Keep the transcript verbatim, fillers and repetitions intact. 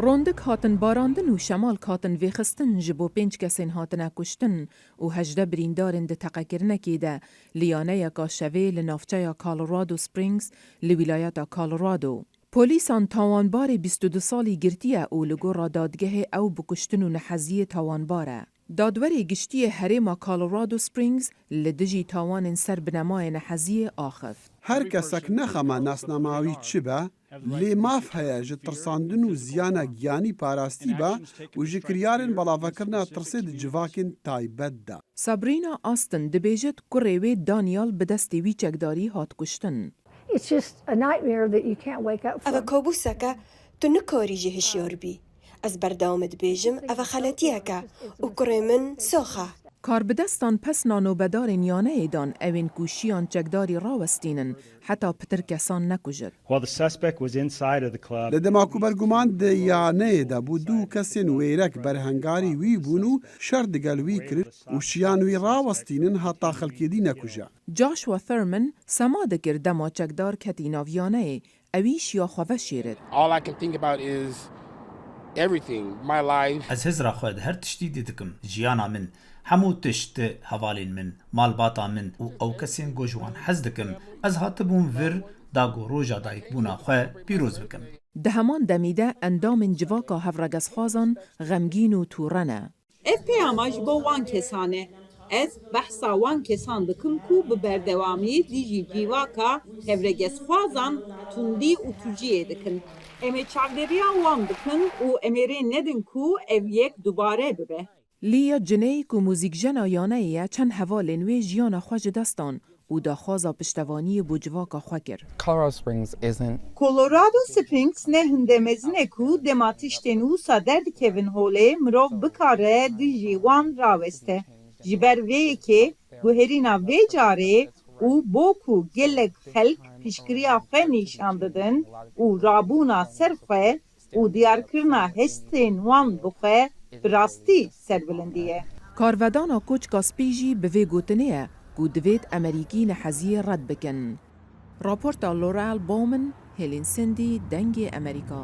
Rondik hatin barandin û şemalk hatin vêxistin ji bo pênc kesên hatine kuştin û hejdeh birîndarên di teqekirinekê de li yaneyeka şevê li navçeya Colorado Springs li wîlayeta Colorado. Polîsan tawanbarê bîst û du salî girtiye û li gora dadgehê ew bi kuştin û neheziyê tawanbar e. Dadwerê Giştî yê Herêma Colorado Springs li dijî tawanên ser binemayê neheziyê axift. Her kesek nexema nasnama wî çi be, lê maf heye ji tirsandin û ziyana giyanî parastî be û ji kiryarên belavekirina tirsê di civakên taybet de. Sabrina Austin dibêjit kurê wê Daniel bi destê wî çekdarî hat kuştin. It's just a nightmare that you can't wake up Ev e from. kabûsek e, tu nikarî jê hişyar bî. Ez berdewam dibêjim, ev e xeletiyek e û kurê min sox e. Karbidestan pesna nobedarên yaneyê dan ewên ku şiyan çekdarî rawestînin, heta pitir kesan nekujit. While the suspect was inside of the club, Li dema ku berguman di yaneyê de bû, du kesên wêrek berhengarî wî bûn û şer digel wî kirin û şiyan wî rawestînin heta xelkê dî nekuje. Joshua Thurman sema dikir dema çekdar ketî nav yaneyê, ewî şiya xwe veşêrit. All I can think about is everything, my life. Ez hizra xwe di her tiştî dî dikim. Jiyana min, hemû tişt, hevalên min, malbata min û ew kesên ku ji wan hez dikim. Ez hatibûm vir da ku roja dayikbûna xwe pîroz bikim. Di heman demî de endamên civaka hevregezxwazan xemgîn û tûre ne. Ev peyama ji bo wan kesan e. Ez behsa wan kesan dikim ku bi berdewamî dijî civaka hevregezxwazan tundî û tûciyê dikin. Em ê çavdêriya wan bikin û em ê rê nedin ku ev yek dubare bibe. Leah Ciney ku muzîkjena yaneyê ye, çend hevalên wê jiyana xwe ji dest dan û daxwaza piştevaniyê bo civaka xwe kir. Colorado Springs isn't Colorado Springs ne hinde mezin e ku dema tiştên wisa derdikevin holê mirov bikare dijî wan raweste. Ji ber vê yekê guherîna vê carê û bo ku gelek xelk piştgiriya xwe nîşan didin û rabûna ser xwe û diyarkirina hestên wan bi xwe bi rastî serbilindî ye. Karvedana koçka spî jî bi vê gotinê ye ku divêt Emerîkî neheziyê red bikin. Raporta Laurel Bowman, Helen Cindy, Dengê Emerîka.